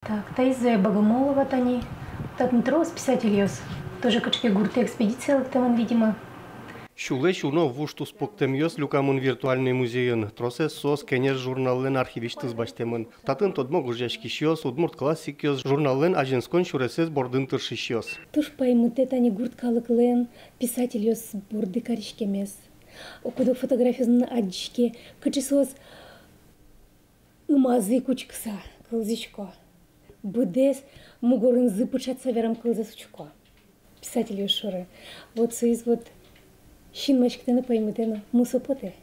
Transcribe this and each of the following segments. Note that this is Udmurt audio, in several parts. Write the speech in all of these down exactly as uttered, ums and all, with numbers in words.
Так, таиз Зоя Богомолова тани. Татын трос писательёс. Тоже кыӵе ке гуртэ экспедицие лыктэмын, видимо. Сюлэсь уно вуж туспуктэмъёс люкамын виртуальной музейын. Тросэз соос «Кенеш» журналлэн архивысьтыз басьтэмын. Татын тодмо гожъяськисьёс, удмурт классикъёс, журналлэн азинскон сюресэз бордын тыршисьёс. Туж паймытэ тани гурт калыклэн писательёс борды кариськемез. Куд-ог фотографиез но адӟиське, кыӵе соос ымазы ик учкыса кылзӥсько. Быдэс мугорынызы пыӵатыса верам кылзэс учко писательёс шоры. Вот соиз вот синмаськытэ но, паймытэ но, мусо потэ.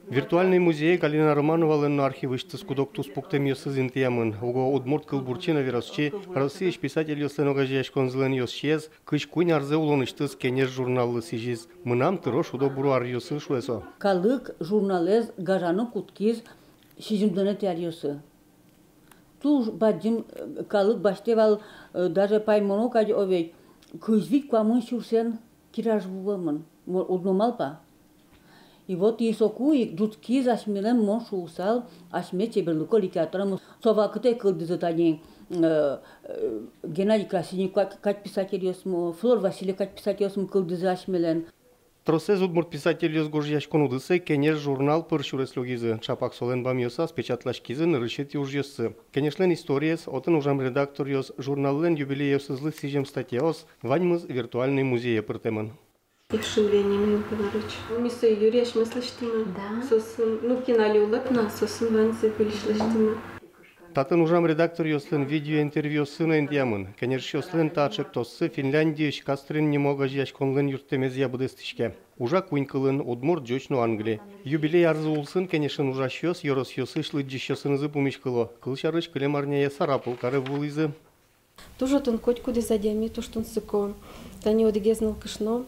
Виртуальной музее Галина Романовалэн но архивысьтыз куд-ог туспуктэмъёсыз интыямын. Уго удмурт кылбурчи но веросчи, Россиысь писательёслэн огазеяськонзылэн ёзчиез кызь куинь арзэ улонысьтыз «Кенеш» журналлы сӥзиз. «Мынам тыро шудо-буро аръёсы», шуэ со. Калык журналэз гажаны кутскиз сизьымдонэтӥ аръёсы. Туж бадӟым, э, калык басьтэ вал, э, даже паймоно кадь, о ведь, кызь вить-куамын сюрсэн тираж вуэмын, мо-, уд но малпа. И вот и соку ик ӝутскиз асьмелэн, мон шуысал, асьме чеберлыко литературамы. Со вакытэ кылдӥзы тани, э, э, Геннадий Красильников ка-, кадь писательёсмы, Флор Васильев кадь писательёсмы кылдӥзы асьмелэн. Тросэз удмурт писательёс гожъяськон удысэ «Кенеш» журнал пыр сюрес лёгизы. Ӵапак солэн бамъёсаз печатласькизы нырысетӥ ужъёссы. «Кенешлэн» историез, отын ужам редакторъёс, журналлэн юбилейёсызлы сӥзем статьяос — ваньмыз виртуальной музее пыртэмын. Ившин Вениамин Иванович. Ми сое юри асьмеос лэсьтӥмы. Да. Соосын, ну, кин али улэп на, соосын ваньзэ выльысь лэсьтӥмы. Татын ужам редакторъёслэн видеоинтервьюоссы но интыямын. «Кенешъёслэн» та ӵектоссы Финляндиысь «Кастрен» нимо огазеяськонлэн юрттэмезъя быдэстӥське. Ужа куинь кылын: удмурт, ӟуч но англи. Юбилей арзы улсын «Кенешын» ужасьёс ёросъёсысь лыдӟисьёсынызы пумиськыло. Кылсярысь, кылем арняе Сарапул каре вуылӥзы. Туж отын котькудӥз адями туж тунсыко. Тани одӥгез нылкышно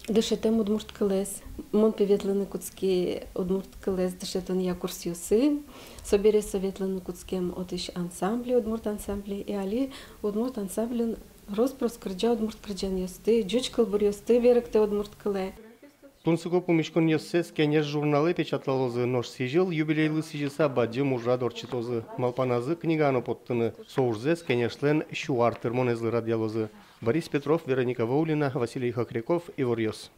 дышетэм удмурт кылэз. Мон пе ветлыны кутски удмурт кылэз дышетонъя курсъёсы. Собере со ветлыны кутскем отысь ансамбле, удмурт ансамбле. И али удмурт ансамбльын рос-прос кырӟа удмурт кырӟанъёсты, ӟуч кылбуръёсты берыктэ удмурт кылэ. Тунсыко пумиськонъёссэс «Кенеш» журналэ печатлалозы, нош сӥзьыл юбилейлы сӥзьыса бадӟым ужрад ортчытозы. Малпаназы книга но поттыны. Со ужзэс «Кенешлэн» сю ар тырмонэзлы радъялозы. Борис Петров, Вероника Ваулина, Василий Хохряков, «Иворъёс».